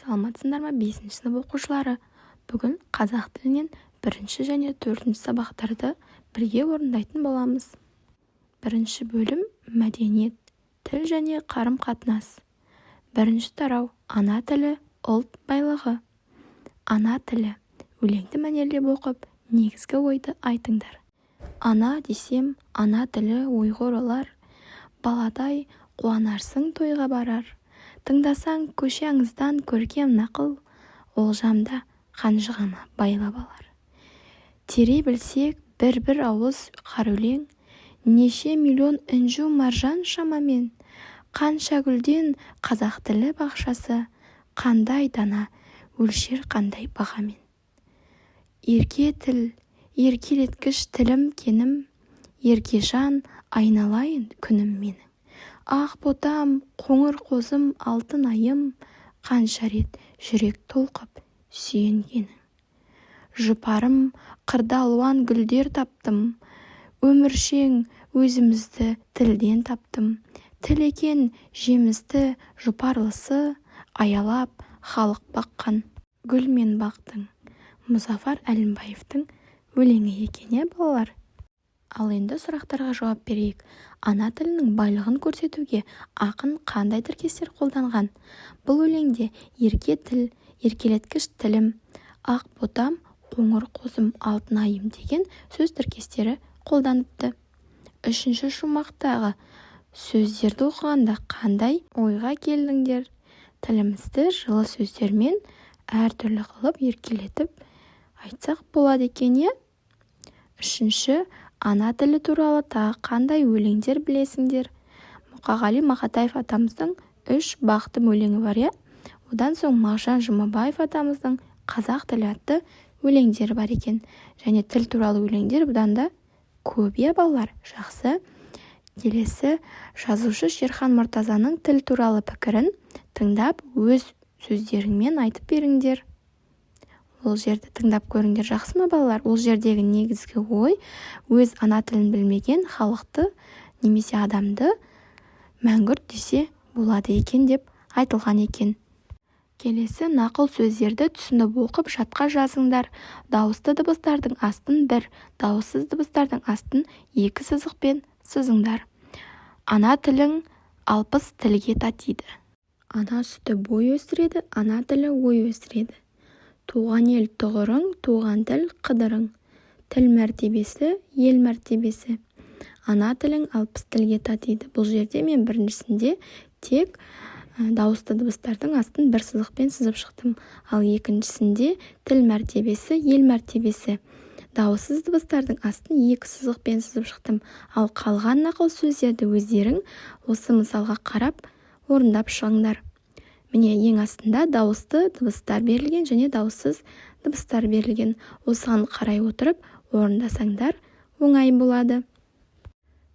Саламатсыңдар ма, бесінші сынып оқушылары! Бүгін қазақ тілінен бірінші және төртінші сабақтарды бірге орындайтын боламыз. Бірінші бөлім: мәдениет, тіл және қарым-қатынас. Бірінші тарау: ана тілі – ұлт байлығы. Ана тілі. Өлеңді мәнерлеп оқып, негізгі ойды айтыңдар. Ана десем, ана тілі ойға оралар, баладай қуанарсың тойға барар. Тыңдасаң көше аңыздан көркем нақыл, олжам да қанжығама байлап алар. Тере білсек бір-бір ауыз қара өлең, неше миллион інжу-маржан шамамен. Қанша гүлден қазақ тілі бақшасы, қандай дана өлшер қандай бағамен? Ерке тіл, еркелеткіш тілім кенім, еркежан, айналайын күнім менің. Ақ ботам, қоңыр қозым, алтын айым, қанша рет жүрек толқып сүйенгенің. Жұпарым, қырда алуан гүлдер таптым, өміршең өзімізді тілден таптым. Тіл екен жемісті, жұпарлысы, аялап халық баққан гүл мен бақтың. Мұзафар Әлімбаевтың өлеңі екен, иә, балалар? Ал енді сұрақтарға жауап берейік. Ана тілінің байлығын көрсетуге ақын қандай тіркестер қолданған? Бұл өлеңде ерке тіл, еркелеткіш тілім, ақ ботам, қоңыр қозым, алтын айым деген сөз тіркестері қолданыпты. Үшінші шумақтағы сөздерді оқығанда қандай ойға келдіңдер? Тілімізді жылы сөздермен әртүрлі қылып еркелетіп айтсақ болады екен, иә? Үшінші, ана тілі туралы тағы қандай өлеңдер білесіңдер? Мұқағали Мақатаев атамыздың «Үш бақытым» өлеңі бар, иә? Одан соң Мағжан Жұмабаев атамыздың «Қазақ тілі» атты өлеңдері бар екен. Және тіл туралы өлеңдер бұдан да көп, иә, балалар? Жақсы. Келесі, жазушы Шерхан Мұртазаның тіл туралы пікірін тыңдап, өз сөздеріңмен айтып беріңдер. Ол жерді тыңдап көріңдер, жақсы ма, балалар? Ол жердегі негізгі ой: өз ана тілін білмеген халықты немесе адамды мәңгүрт десе болады екен деп айтылған екен. Келесі, нақыл сөздерді түсініп оқып, жатқа жазыңдар. Дауысты дыбыстардың астын бір, дауыссыз дыбыстардың астын екі сызықпен сызыңдар. Ана тілің 60 тілге татиды. Ана сүті бой өсіреді, ана тілі ой өсіреді. Туған ел – тұғырың, туған тіл – қыдырың. Тіл мәртебесі – ел мәртебесі. Ана тілің 60 тілге татиды. Бұл жерде мен біріншісінде тек дауысты дыбыстардың астын бір сызықпен сызып шықтым, ал екіншісінде тіл мәртебесі – ел мәртебесі, дауыссыз дыбыстардың астын екі сызықпен сызып шықтым. Ал қалған нақыл сөздерді өздерің осы мысалға қарап орындап шығыңдар. Міне, ең астында дауысты дыбыстар берілген және дауыссыз дыбыстар берілген. Осыған қарай отырып орындасаңдар, оңай болады.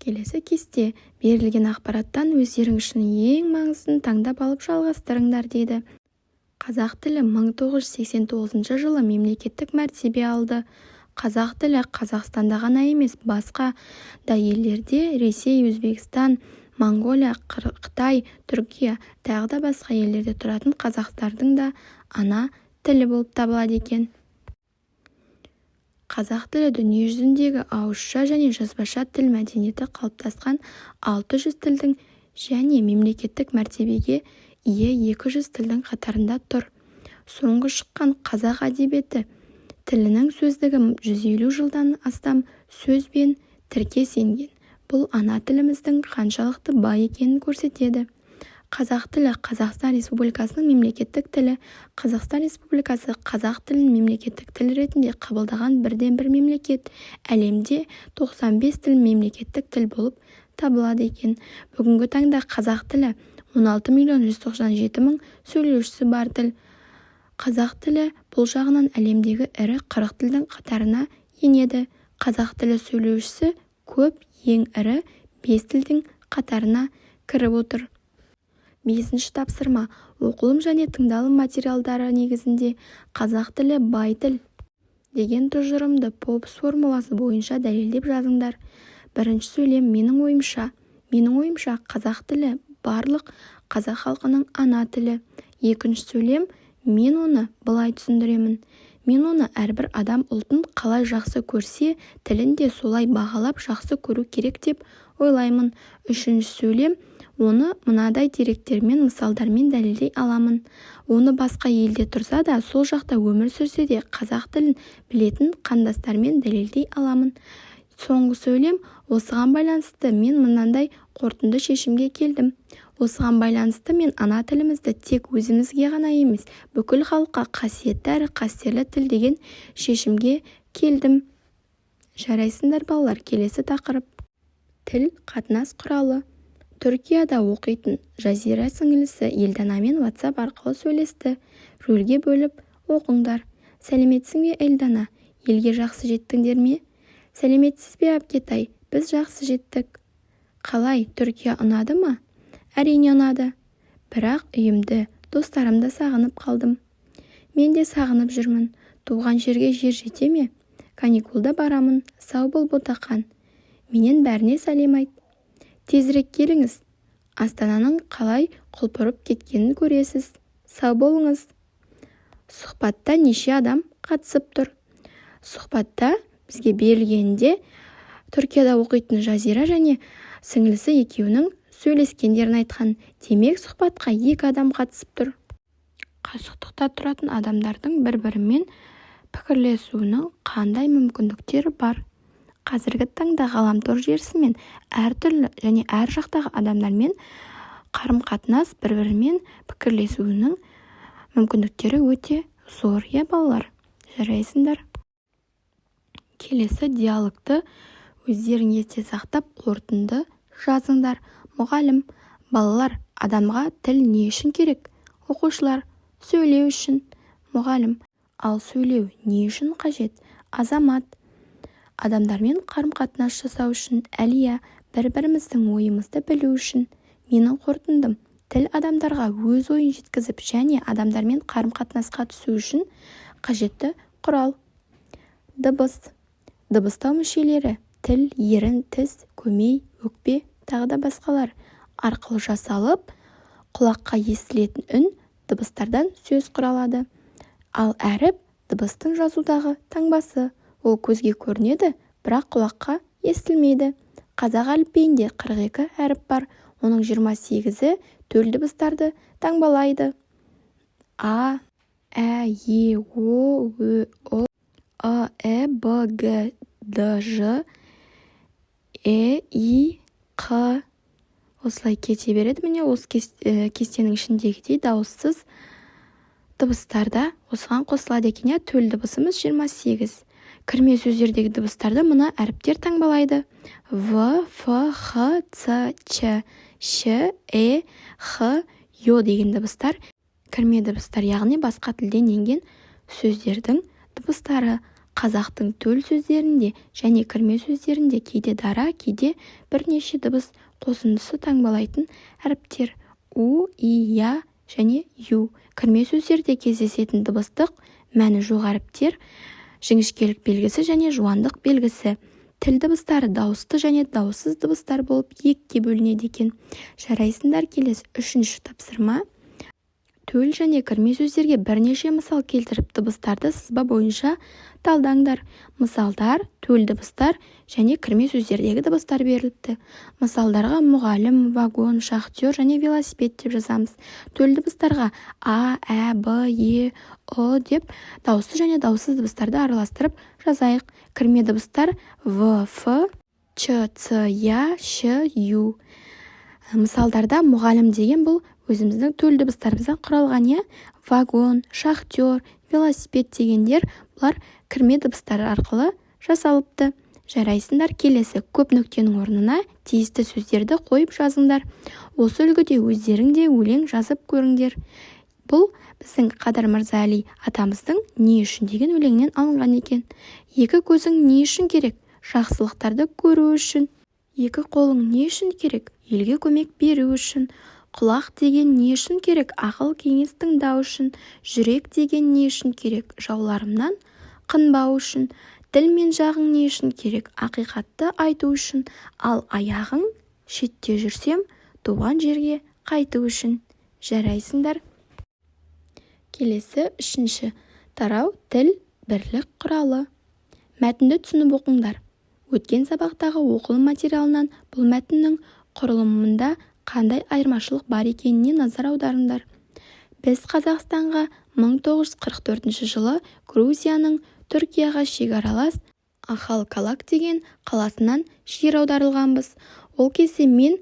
Келесі кесте. Берілген ақпараттан өздерің үшін ең маңыздысын таңдап алып жалғастырыңдар дейді. Қазақ тілі 1989 жылы мемлекеттік мәртебе алды. Қазақ тілі Қазақстанда ғана емес, басқа да елдерде: Ресей, Өзбекстан, Моңғолия, Қытай, Түркия, тағы да басқа елдерде тұратын қазақтардың да ана тілі болып табылады екен. Қазақ тілі дүние жүзіндегі ауызша және жазбаша тіл мәдениеті қалыптасқан 600 тілдің және мемлекеттік мәртебеге ие 200 тілдің қатарында тұр. Соңғы шыққан «Қазақ әдебиеті тілінің сөздігі» 150 жылдан астам сөз бен тіркес енген. Бұл ана тіліміздің қаншалықты бай екенін көрсетеді. Қазақ тілі – Қазақстан Республикасының мемлекеттік тілі. Қазақстан Республикасы – қазақ тілін мемлекеттік тіл ретінде қабылдаған бірден-бір мемлекет. Әлемде 95 тіл мемлекеттік тіл болып табылады екен. Бүгінгі таңда қазақ тілі 16 миллион 197 мың сөйлеушісі бар тіл. Қазақ тілі бұл жағынан әлемдегі ірі 40 тілдің қатарына енеді. Қазақ тілі сөйлеушісі көп ең ірі бес тілдің қатарына кіріп отыр. Бесінші тапсырма. Оқылым және тыңдалым материалдары негізінде «Қазақ тілі – бай тіл» деген тұжырымды Попс формуласы бойынша дәлелдеп жазыңдар. Бірінші сөйлем: Менің ойымша. Менің ойымша, қазақ тілі – барлық қазақ халқының ана тілі. Екінші сөйлем: Мен оны былай түсіндіремін. Мен оны әрбір адам ұлтын қалай жақсы көрсе, тілін де солай бағалап жақсы көру керек деп ойлаймын. Үшінші сөйлем. Оны мынадай деректермен, мысалдармен дәлелдей аламын. Оны басқа елде тұрса да, сол жақта өмір сүрсе де, қазақ тілін білетін қандастармен дәлелдей аламын. Соңғы сөйлем. Осыған байланысты мен мынандай қорытынды шешімге келдім. Осыған байланысты мен ана тілімізді тек өзімізге ғана емес, бүкіл халыққа қасиетті әрі қастерлі тіл деген шешімге келдім. Жарайсыңдар, балалар! Келесі тақырып: тіл – қатынас құралы. Түркияда оқитын Жазира сіңілісі Елданамен WhatsApp арқылы сөйлесті. Рөлге бөліп оқыңдар. Сәлеметсің бе, Елдана! Елге жақсы жеттіңдер ме? Сәлеметсіз бе, әпкетай! Біз жақсы жеттік. Қалай, Түркия ұнады ма? Әрине, ұнады. Бірақ үйімді, достарымды сағынып қалдым. Мен де сағынып жүрмін. Туған жерге жер жете ме? Каникулда барамын. Сау бол, Ботақан. Менен бәріне сәлем айт. Тезірек келіңіз. Астананың қалай құлпырып кеткенін көресіз. Сау болыңыз. Сұхбатта неше адам қатысып тұр? Сұхбатта бізге берілгенінде Түркияда оқитын Жазира және сіңлісі екеуінің сөйлескендерін айтқан. Демек, сұхбатқа екі адам қатысып тұр. Қашықтықта тұратын адамдардың бір-бірімен пікірлесуінің қандай мүмкіндіктері бар? Қазіргі таңда ғаламтор желісімен әртүрлі және әр жақтағы адамдармен қарым-қатынас, бір-бірімен пікірлесуінің мүмкіндіктері өте зор, иә, балалар? Жарайсыңдар! Келесі диалогты өздерің есте сақтап, қорытынды жазыңдар. Мұғалім: Балалар, адамға тіл не үшін керек? Оқушылар: Сөйлеу үшін. Мұғалім: Ал сөйлеу не үшін қажет? Азамат: Адамдармен қарым-қатынас жасау үшін. Әлия: Бір-біріміздің ойымызды білу үшін. Менің қорытындым: тіл адамдарға өз ойын жеткізіп және адамдармен қарым-қатынасқа түсу үшін қажетті құрал. Дыбыс. Дыбыстау мүшелері – тіл, ерін, тіс, көмей, өкпе, тағы да басқалар арқылы жасалып, құлаққа естілетін үн дыбыстардан сөз құралады. Ал әріп – дыбыстың жазудағы таңбасы. Ол көзге көрінеді, бірақ құлаққа естілмейді. Қазақ әліпбиінде 42 әріп бар. Оның 28-і төл дыбыстарды таңбалайды: а, ә, е, о, ө, ұ, ы, і, б, г, д, ж, э, и, қ, осылай кете береді. Міне, осы кестенің ішіндегідей дауыссыз дыбыстар да осыған қосылады екен, иә. Төл дыбысымыз 28. Кірме сөздердегі дыбыстарды мына әріптер таңбалайды: в, ф, х, ц, ч, щ, э, х, ё деген дыбыстар кірме дыбыстар, яғни басқа тілден енген сөздердің дыбыстары. Қазақтың төл сөздерінде және кірме сөздерінде кейде дара, кейде бірнеше дыбыс қосындысы таңбалайтын әріптер: у, и, я және ю. Кірме сөздерде кездесетін дыбыстық мәні жоқ әріптер: жіңішкелік белгісі және жуандық белгісі. Тіл дыбыстары дауысты және дауыссыз дыбыстар болып екіге бөлінеді екен. Жарайсыңдар! Келесі, үшінші тапсырма. Төл және кірме сөздерге бірнеше мысал келтіріп, дыбыстарды сызба бойынша талдаңдар. Мысалдар: төл дыбыстар және кірме сөздердегі дыбыстар беріліпті. Мысалдарға мұғалім, вагон, шахтер және велосипед деп жазамыз. Төл дыбыстарға а, ә, б, е, ұ деп дауысты және дауыссыз дыбыстарды араластырып жазайық. Кірме дыбыстар: в, ф, ч, ц, я, щ, ю. Мысалдарда мұғалім деген бұл өзіміздің төл дыбыстарымыздан құралған, иә. Вагон, шахтер, велосипед дегендер, бұлар кірме дыбыстары арқылы жасалыпты. Жарайсыңдар! Келесі, көп нүктенің орнына тиісті сөздерді қойып жазыңдар. Осы үлгіде өздерің де өлең жазып көріңдер. Бұл біздің Қадыр Мырза Әлі атамыздың «Не үшін» деген өлеңінен алынған екен. Екі көзің не үшін керек? Жақсылықтарды көру үшін. Екі қолың не үшін керек? Елге көмек беру үшін. Құлақ деген не үшін керек? Ақыл кеңес тыңдау үшін. Жүрек деген не үшін керек? Жауларымнан қынбау үшін. Тіл мен жағың не үшін керек? Ақиқатты айту үшін. Ал аяғың шетте жүрсем, туған жерге қайту үшін. Жарайсыңдар! Келесі үшінші тарау: тіл – бірлік құралы. Мәтінді түсініп оқыңдар. Өткен сабақтағы оқылым материалынан бұл мәтіннің құрылымында қандай айырмашылық бар екеніне назар аударыңдар. Біз Қазақстанға 1944 жылы Грузияның Түркияға шекаралас Ахалкалак деген қаласынан жер аударылғанбыз. Ол кезде мен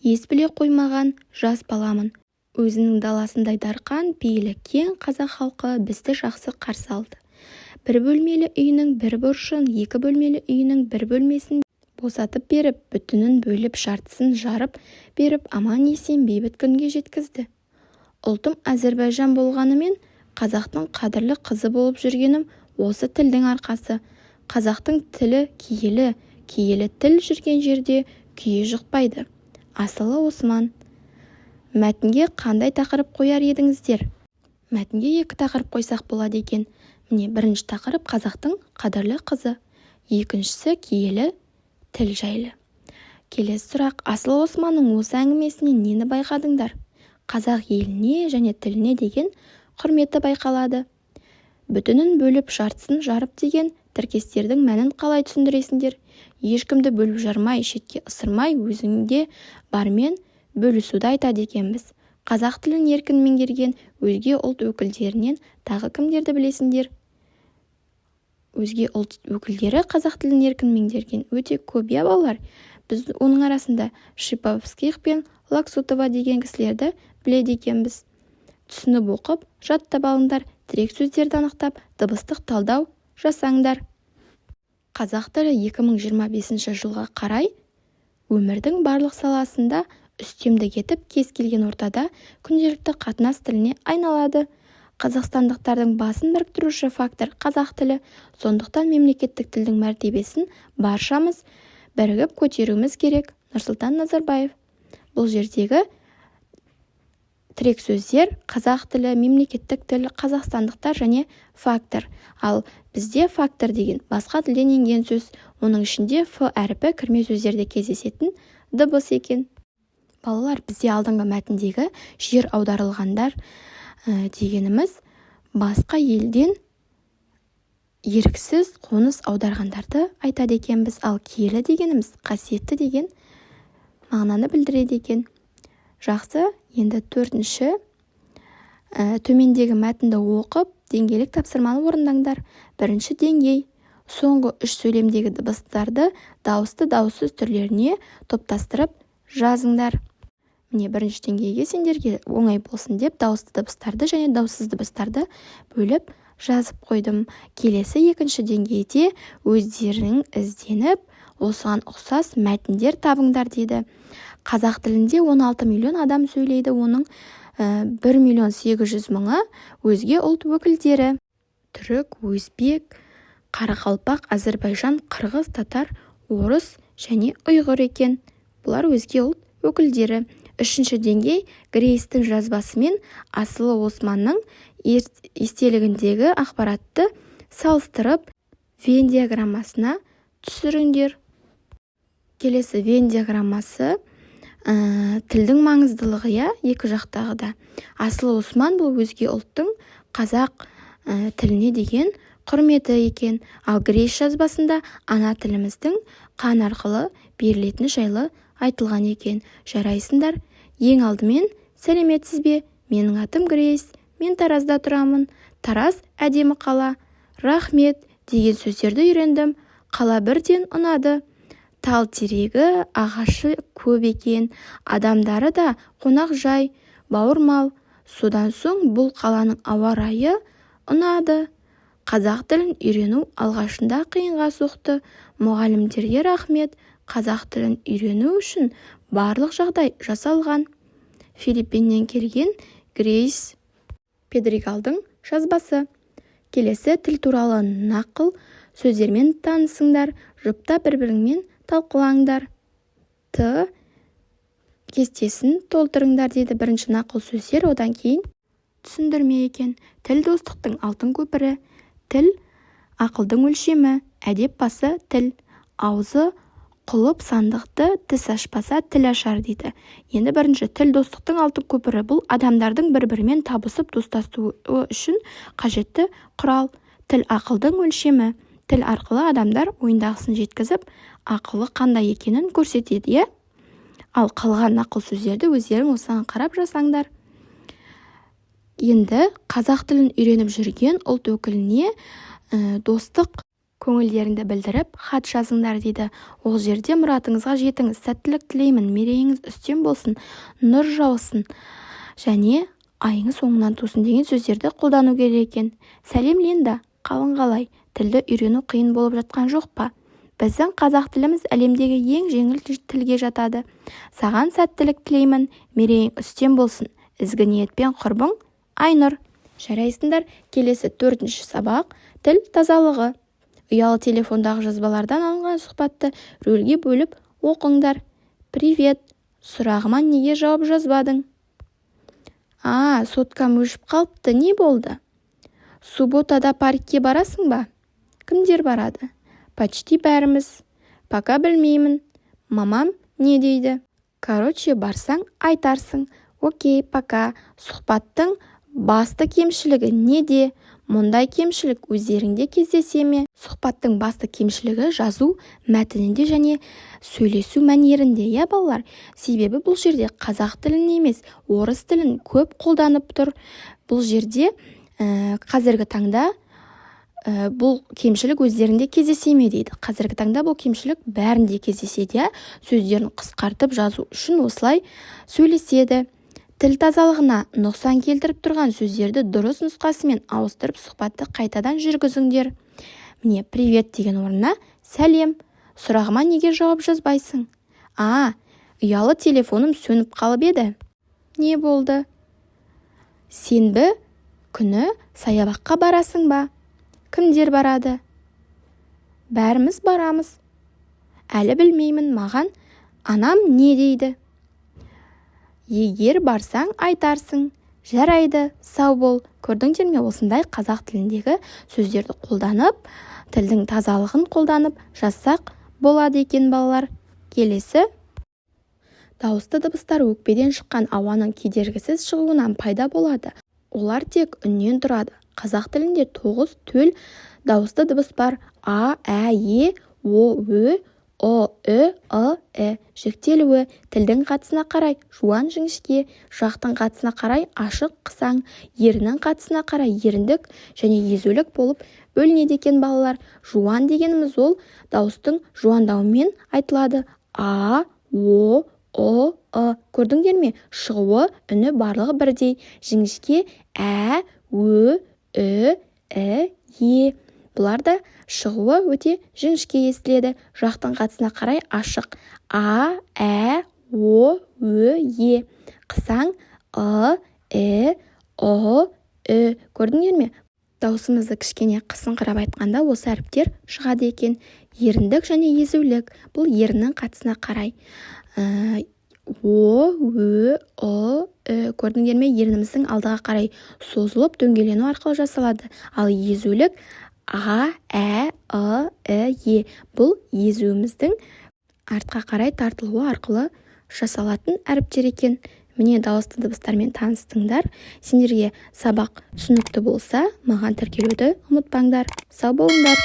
ес біле қоймаған жас баламын. Өзінің даласындай дарқан, пейілі кең қазақ халқы бізді жақсы қарсы алды. Бір бөлмелі үйінің бір бұрышын, екі бөлмелі үйінің бір бөлмесін босатып беріп, бүтінін бөліп, жартысын жарып беріп, аман-есен бейбіт күнге жеткізді. Ұлтым әзірбайжан болғанымен, қазақтың қадірлі қызы болып жүргенім осы тілдің арқасы. Қазақтың тілі киелі, киелі тіл жүрген жерде күйе жұқпайды. Асылы Осман. Мәтінге қандай тақырып қояр едіңіздер? Мәтінге екі тақырып қойсақ болады екен. Міне, бірінші тақырып: қазақтың қадірлі қызы, екіншісі киелі тіл жайлы. Келесі сұрақ: Асыл Османның осы әңгімесінен нені байқадыңдар? Қазақ еліне және тіліне деген құрметі байқалады. Бүтінін бөліп, жартысын жарып деген тіркестердің мәнін қалай түсіндіресіңдер? Ешкімді бөліп жармай, шетке ысырмай, өзіңде бармен бөлісуді айтады екенбіз. Қазақ тілін еркін меңгерген өзге ұлт өкілдерінен тағы кімдерді білесіңдер? Өзге ұлт өкілдері қазақ тілін еркін меңгерген өте көп, иә, балалар? Біз оның арасында Шиповских пен Лаксутова деген кісілерді біледі екенбіз. Түсініп оқып, жаттап алыңдар. Тірек сөздерді анықтап, дыбыстық талдау жасаңдар. Қазақ тілі 2025 жылға қарай өмірдің барлық саласында үстемдік етіп, кез келген ортада күнделікті қатынас тіліне айналады. Қазақстандықтардың басын біріктіруші фактор – қазақ тілі. Сондықтан мемлекеттік тілдің мәртебесін баршамыз бірігіп көтеруіміз керек. Нұрсұлтан Назарбаев. Бұл жердегі тірек сөздер: қазақ тілі, мемлекеттік тіл, қазақстандықтар және фактор. Ал бізде фактор деген басқа тілден енген сөз. Оның ішінде ф әрпі кірме сөздерде кездесетін дыбыс екен. Балалар, бізде алдыңғы мәтіндегі жер аударылғандар дегеніміз басқа елден еріксіз қоныс аударғандарды айтады екенбіз. Ал киелі дегеніміз қасиетті деген мағынаны білдіреді екен. Жақсы, енді төртінші. Төмендегі мәтінді оқып, деңгейлік тапсырманы орындаңдар. Бірінші деңгей: соңғы үш сөйлемдегі дыбыстарды дауысты, дауыссыз түрлеріне топтастырып жазыңдар. Міне, бірінші деңгейге сендерге оңай болсын деп, дауысты дыбыстарды және дауыссыз дыбыстарды бөліп жазып қойдым. Келесі екінші деңгейде өздерің ізденіп, осыған ұқсас мәтіндер табыңдар дейді. Қазақ тілінде 16 миллион адам сөйлейді. Оның 1 миллион 800 мыңы өзге ұлт өкілдері: түрік, өзбек, қарақалпақ, әзірбайжан, қырғыз, татар, орыс және ұйғыр екен. Бұлар өзге ұлт өкілдері. Үшінші деңгей: Грейстің жазбасы мен Асылы Османның естелігіндегі ақпаратты салыстырып, Венн диаграммасына түсіріңдер. Келесі Венн диаграммасы тілдің маңыздылығы, иә, екі жақтағы да. Асыл Осман бұл өзге ұлттың қазақ тіліне деген құрметі екен. Ал Грейс жазбасында ана тіліміздің қан арқылы берілетіні жайлы айтылған екен. Жарайсыңдар! Ең алдымен, сәлеметсіз бе! Менің атым Грейс, мен Таразда тұрамын. Тараз – әдемі қала. Рахмет деген сөздерді үйрендім. Қала бірден ұнады. Тал терегі, ағашы көп екен. Адамдары да қонақжай, бауырмал. Содан соң бұл қаланың ауа райы ұнады. Қазақ тілін үйрену алғашында қиынға соқты. Мұғалімдерге рахмет. Қазақ тілін үйрену үшін барлық жағдай жасалған. Филиппиннен келген Грейс Педригалдың жазбасы. Келесі тіл туралы нақыл сөздермен танысыңдар. Жұпта бір-біріңмен талқылаңдар. Т кестесін толтырыңдар дейді. Бірінші нақыл сөздер, одан кейін түсіндірме екен. Тіл – достықтың алтын көпірі. Тіл – ақылдың өлшемі. Әдеп басы – тіл. Аузы Құлып сандықты тіс ашпаса, тіл ашар дейді. Енді бірінші: тіл – достықтың алтын көпірі. Бұл адамдардың бір-бірімен табысып, достасуы үшін қажетті құрал. Тіл – ақылдың өлшемі. Тіл арқылы адамдар ойындағысын жеткізіп, ақылы қандай екенін көрсетеді, иә. Ал қалған нақыл сөздерді өздерің осыған қарап жасаңдар. Енді қазақ тілін үйреніп жүрген ұлт өкіліне достық көңілдеріңді білдіріп, хат жазыңдар дейді. Ол жерде «Мұратыңызға жетіңіз», «Сәттілік тілеймін», «Мерейіңіз үстем болсын», «Нұр жаусын» және «Айыңыз оңынан тусын» деген сөздерді қолдану керек екен. Сәлем, Линда! Қалың қалай? Тілді үйрену қиын болып жатқан жоқ па? Біздің қазақ тіліміз әлемдегі ең жеңіл тілге жатады. Саған сәттілік тілеймін, мерейің үстем болсын. Ізгі ниетпен, құрбың Айнұр. Жарайсыңдар! Келесі, төртінші сабақ: тіл тазалығы. Ұялы телефондағы жазбалардан алынған сұхбатты рөлге бөліп оқыңдар. Привет! Сұрағыма неге жауап жазбадың? А, соткам өшіп қалыпты. Не болды? Субботада паркке барасың ба? Кімдер барады? Почти бәріміз. Пока білмеймін. Мамам не дейді? Короче, барсаң, айтарсың. Окей, пока. Сұхбаттың басты кемшілігі неде? Мұндай кемшілік өздеріңде кездесе ме? Сұхбаттың басты кемшілігі жазу мәтінінде және сөйлесу мәнерінде, иә, балалар. Себебі бұл жерде қазақ тілін емес, орыс тілін көп қолданып тұр. Бұл жерде қазіргі таңда бұл кемшілік өздерінде кездесе ме дейді. Қазіргі таңда бұл кемшілік бәрінде кездеседі, иә. Сөздерін қысқартып жазу үшін осылай сөйлеседі. Тіл тазалығына нұқсан келтіріп тұрған сөздерді дұрыс нұсқасымен ауыстырып, сұхбатты қайтадан жүргізіңдер. Міне, «привет» деген орнына «сәлем». Сұрағыма неге жауап жазбайсың? А, ұялы телефоным сөніп қалып еді. Не болды? Сенбі күні саябаққа барасың ба? Кімдер барады? Бәріміз барамыз. Әлі білмеймін. Маған анам не дейді? Егер барсаң, айтарсың. Жарайды, сау бол. Көрдіңдер ме, осындай қазақ тіліндегі сөздерді қолданып, тілдің тазалығын қолданып жазсақ болады екен, балалар. Келесі: дауысты дыбыстар өкпеден шыққан ауаның кедергісіз шығуынан пайда болады. Олар тек үннен тұрады. Қазақ тілінде тоғыз төл дауысты дыбыс бар: а, ә, е, о, ө, ұ, ү, ы, і. Жіктелуі: тілдің қатысына қарай жуан, жіңішке, жақтың қатысына қарай ашық, қысаң, еріннің қатысына қарай еріндік және езулік болып бөлінеді екен, балалар. Жуан дегеніміз ол дауыстың жуандауымен айтылады: а, о, ұ, ы. Көрдіңдер ме, шығуы, үні барлығы бірдей. Жіңішке: ә, ө, ү, і, е. Бұлар да шығуы өте жіңішке естіледі. Жақтың қатысына қарай ашық: а, ә, о, ө, е. Қысаң: ы, і, ұ, ү. Көрдіңдер ме, даусымызды кішкене қысыңқырап айтқанда, осы әріптер шығады екен. Еріндік және езулік: бұл еріннің қатысына қарай о, ө, ұ, ү. Көрдіңдер ме, ерніміздің алдыға қарай созылып, дөңгелену арқылы жасалады. Ал езулік: а, ә, ы, і, е. Бұл езуіміздің артқа қарай тартылуы арқылы жасалатын әріптер екен. Міне, дауысты дыбыстармен таныстыңдар. Сендерге сабақ түсінікті болса, маған тіркелуді ұмытпаңдар. Сау болыңдар!